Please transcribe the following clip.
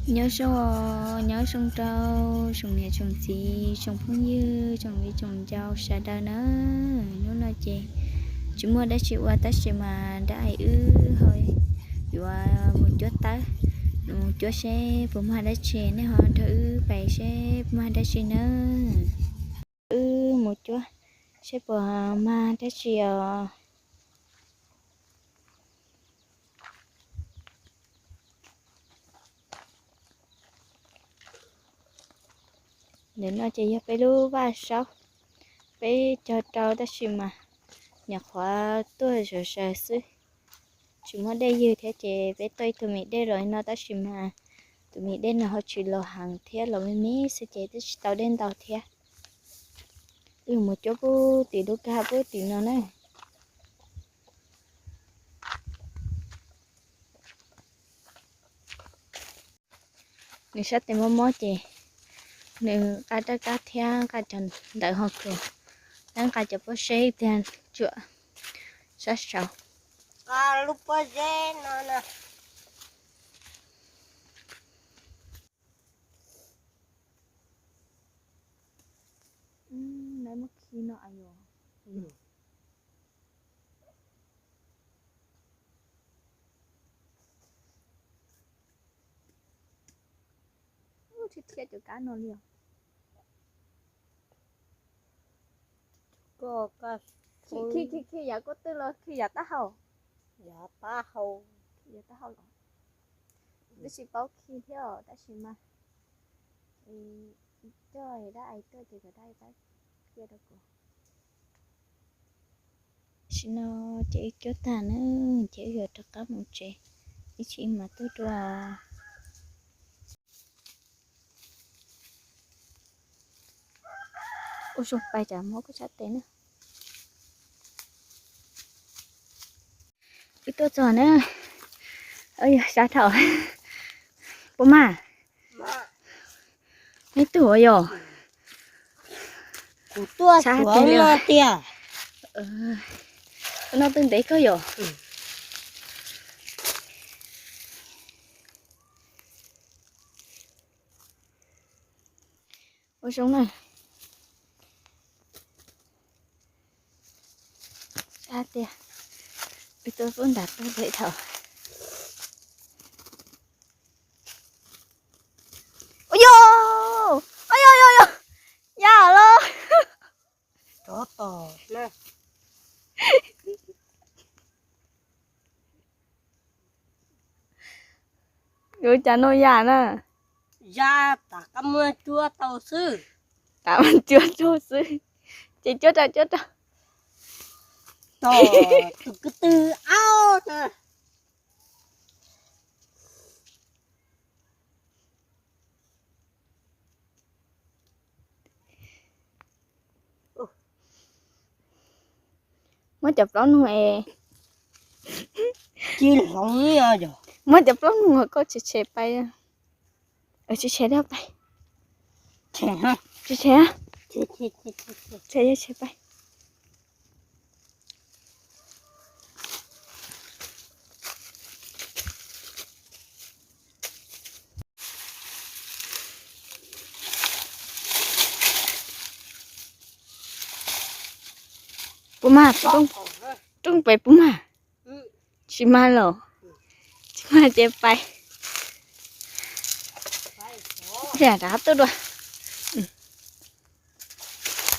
Nyob zoo, nyob zoo rau tsoom niam tsoom txiv, tsoom phooj ywg, tsoom viv tsoom ncaus sawv daws na. Hnub no ces tsis muaj dab tsi ua tab sis mas dab tsi wb ho yuav mus cuab tawb, mus cuab seb puas mag dab tsi, nej ho nrog wb pais seb puas mag dab tsi na. Wb mus cuab seb puas mag dab tsi os. Ntawm no ces yog peb lub vaj saub, peb cog rau tab sis mas nyuam qhuav tuaj zom zaws xwb, tsis muaj dej ywg thiab ces peb tuaj ib tug me dej los no tab sis mas tus me dej no ho tsis los heev thiab, los me me xwb ces twb tsis tau dej ntau thiab. Wb mus cuab pub tim lub kab pub tim no na. Nws sab tes mob mob ces nws nqa rab kab thiab nqa cov ntawv ho kws, nqa cov pob zeb tiag tsuam sab saud. Nqa lub pob zeb no na. Lawv muab khi no yom. Tsis thiab cov kab no li os. Khi khi khi khi yav koj twb los khi yav taub hau. Yav taub hau. Yav taub hau los. Twb tsis paub khi thiab os tab sis mas coj dab ais tuaj ces kom dab ais pab khi rau kuv. Tam sim no ces wb cuab tag na, ces wb yuav rov qab mus tsev, ib chim mas tuaj dua. Ua zoo pais tsam muab koj sab tes na. Wb tuaj txog na, yog sab dhau. Puas mag? Neb tug yog. Kuv tuaj tsuav no tiag. Koj noj twb ntev kawg yom. Ua zoo na. Sab tiag. Wb tuaj pub nram toj pem thaum. Ua yog, ua yog yog yog, yam los. Yuav cas noj yam na. Yam tas qab muab cuab tau xwb. Tas muab cuab tau xwb. Ces cuab rau cuab rau. Tus ko tw aub na. Muab cov plaub nug es. Muab cov plaub nug koj tshem tshem pais. Tshem tshem pais. Tshem tshem pais. Puas mag, rooj pem puas mag? Tsis mag los? Tsis mag ces pais. Rov qab tuaj dua.